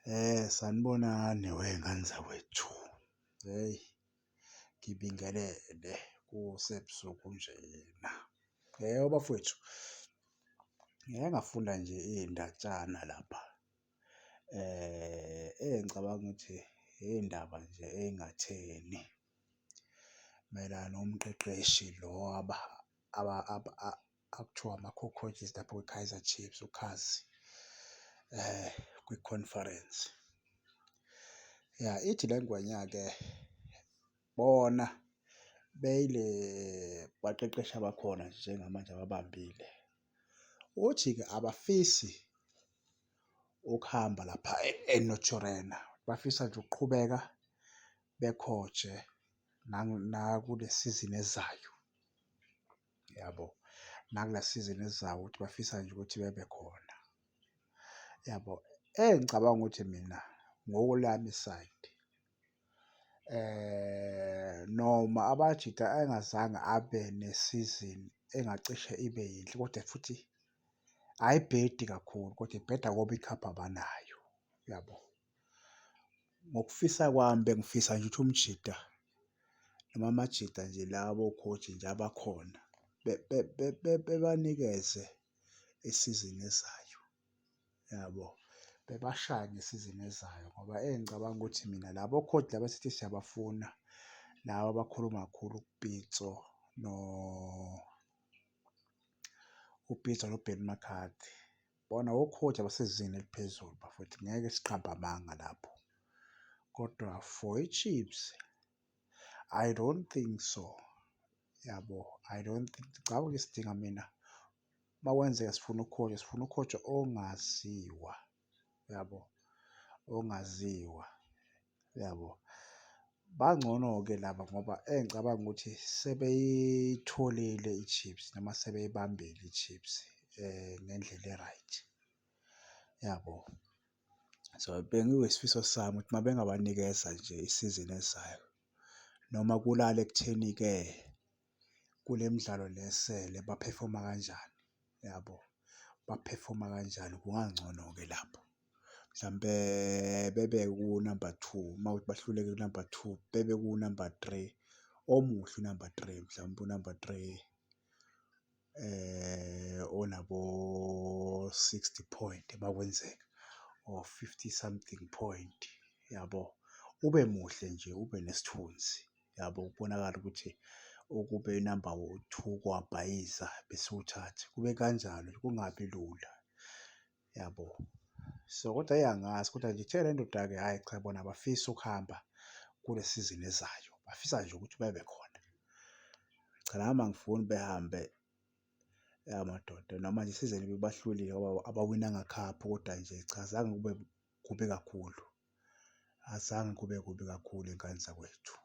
Sanibonani wey'ngane zakwethu, hheyi ngibingelele kusebusuku njena. Yebo, bafowethu, ngike ngafunda nje iy'ndatshana lapha engicabanga ukuthi iy'ndaba nje ey'ngatheni mayelana nomqeqeshi lo akuthiwa lapha kwi-Kaizer Chiefs, uKhazi kwikhonferense. Ya, ithi le ngwenya-ke bona beyile baqeqeshi abakhona njengamanje ababambile, uthi-ke abafisi ukuhamba lapha eNaturena, bafisa nje ukuqhubeka bekhoje nakule sizini ezayo, yabo? Nakule sizini ezayo ukuthi bafisa nje ukuthi bebekhona, yabo? Engicabanga ukuthi mina ngokwelami isayidi noma abajita engazange abe nesizini engacishe ibe yinhle kodwa futhi ayibhedi kakhulu kodwa ibheda ngoba ikhaphu abanayo, uyabo? Ngokufisa kwami bengifisa nje ukuthi umjita noma amajita nje labo o-coach nje abakhona bebanikeze isizini ezayo, yabo? Bebashaye ngesizini ezayo ngoba engicabanga ukuthi mina labo coach laba esithi siyabafuna laba abakhuluma kakhulu uPitso uPitso noBenni McCarthy. Bona o-coach abasezingeni eliphezulu bafowethu ngeke siqambe amanga lapho, kodwa for i-Chiefs I don't think so, yabo? I don't think, ngicabanga ukuthi sidinga mina uma kwenzeka sifuna u-coach, sifuna u-coach ongaziwa, uyabo? Ongaziwa, uyabo? Bangcono-ke laba ngoba engicabanga ukuthi sebeyitholile i-Chiefs noma sebeyibambile i-Chiefs ngendlela e-right, yabo? So, bengiyisifiso sami ukuthi uma bengabanikeza nje isizini ezayo noma kulala ekutheni-ke kule midlalo le esele baphefoma kanjani, yabo? Baphefoma kanjani kungangcono-ke lapho. Mhlampe bebe kunamba two, uma kuwukuthi bahluleke kunamba two, bebe kunamba three, omuhle unamba three mhlawumpe unamba three onabo-60 point uma kwenzeka or 50 something point, yabo? Ube muhle nje, ube nesithunzi, yabo? Kubonakale ukuthi ukube inamba two kwabhayiza besiwuthathe, kube kanjalo kungabi lula, yabo? So, kodwa eyi angazi kodwa nje ithe le ndoda-ke hhayi cha bona abafisi ukuhamba kule sizini ezayo, bafisa nje ukuthi bebe khona. Cha, nami angifuni behambe amadoda noma nje isizini ibahlulile ngoba abawinanga cup kodwa nje cha azange kube kubi kakhulu, azange kube kubi kakhulu ey'ngane zakwethu.